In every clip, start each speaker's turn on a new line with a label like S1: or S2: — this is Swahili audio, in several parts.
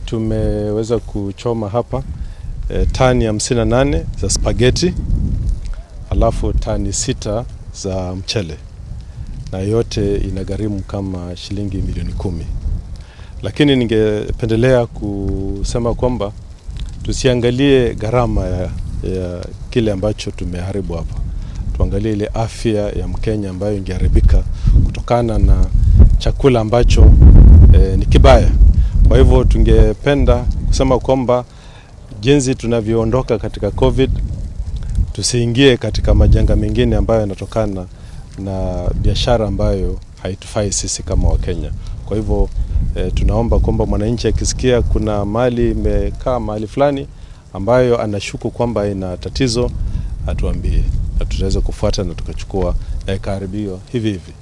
S1: Tumeweza kuchoma hapa tani 58 za spaghetti, alafu tani 6 za mchele, na yote inagharimu kama shilingi milioni 10. Lakini ningependelea kusema kwamba tusiangalie gharama ya kile ambacho tumeharibu hapa, tuangalie ile afya ya Mkenya ambayo ingeharibika kutokana na chakula ambacho ni kibaya. Kwa hivyo tungependa kusema kwamba jinsi tunavyoondoka katika COVID, tusiingie katika majanga mengine ambayo yanatokana na biashara ambayo haitufai sisi kama Wakenya. Kwa hivyo tunaomba kwamba mwananchi akisikia kuna mali imekaa mahali fulani ambayo anashuku kwamba ina tatizo, atuambie na tutaweza kufuata na tukachukua na ikaharibiwa hivi hivi.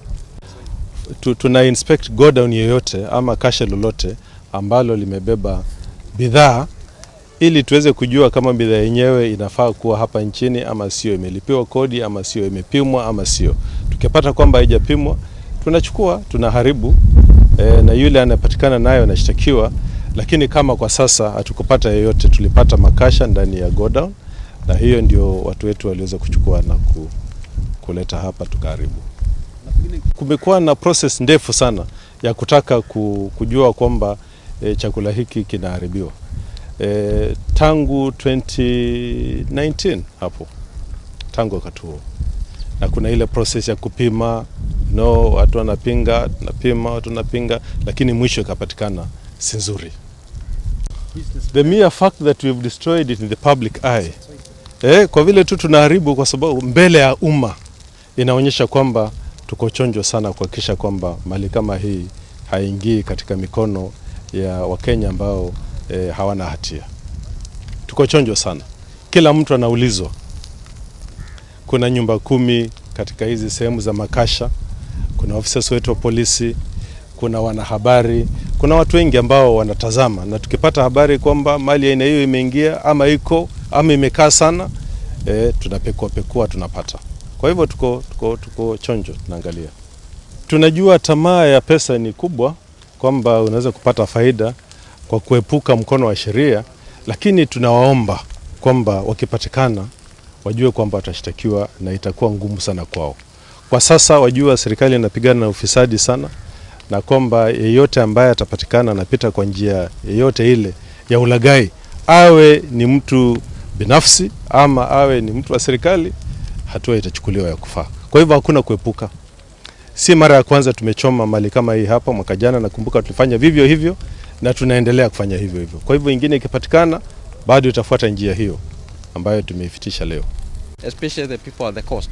S1: Tuna inspect godown yoyote ama kasha lolote ambalo limebeba bidhaa ili tuweze kujua kama bidhaa yenyewe inafaa kuwa hapa nchini ama sio, imelipiwa kodi ama sio, imepimwa ama sio. Tukipata kwamba haijapimwa, tunachukua, tunaharibu na yule anapatikana nayo anashtakiwa. Lakini kama kwa sasa hatukupata yeyote, tulipata makasha ndani ya godown, na hiyo ndio watu wetu waliweza kuchukua na kuleta hapa tukaharibu. Kumekuwa na process ndefu sana ya kutaka kujua kwamba chakula hiki kinaharibiwa tangu 2019 hapo, tangu wakati huo, na kuna ile process ya kupima no, watu wanapinga, tunapima, watu wanapinga, lakini mwisho ikapatikana si nzuri. The mere fact that we've destroyed it in the public eye, kwa vile tu tunaharibu kwa sababu mbele ya umma inaonyesha kwamba tuko chonjo sana kuhakikisha kwamba mali kama hii haingii katika mikono ya Wakenya ambao hawana hatia. Tuko chonjo sana, kila mtu anaulizwa. Kuna nyumba kumi katika hizi sehemu za makasha, kuna ofisa wetu wa polisi, kuna wanahabari, kuna watu wengi ambao wanatazama, na tukipata habari kwamba mali aina hiyo imeingia ama iko ama imekaa sana, tunapekua pekua tunapata. Kwa hivyo tuko chonjo, tunaangalia. Tunajua tamaa ya pesa ni kubwa, kwamba unaweza kupata faida kwa kuepuka mkono wa sheria, lakini tunawaomba kwamba wakipatikana wajue kwamba watashtakiwa na itakuwa ngumu sana kwao. Kwa sasa wajua serikali inapigana na ufisadi sana, na kwamba yeyote ambaye atapatikana anapita kwa njia yeyote ile ya ulaghai, awe ni mtu binafsi ama awe ni mtu wa serikali, hatua itachukuliwa ya kufaa. Kwa hivyo hakuna kuepuka. Si mara ya kwanza tumechoma mali kama hii hapa. Mwaka jana nakumbuka tulifanya vivyo hivyo na tunaendelea kufanya hivyo hivyo. Kwa hivyo ingine ikipatikana bado itafuata njia hiyo ambayo tumeifitisha leo.
S2: Especially the people at the coast.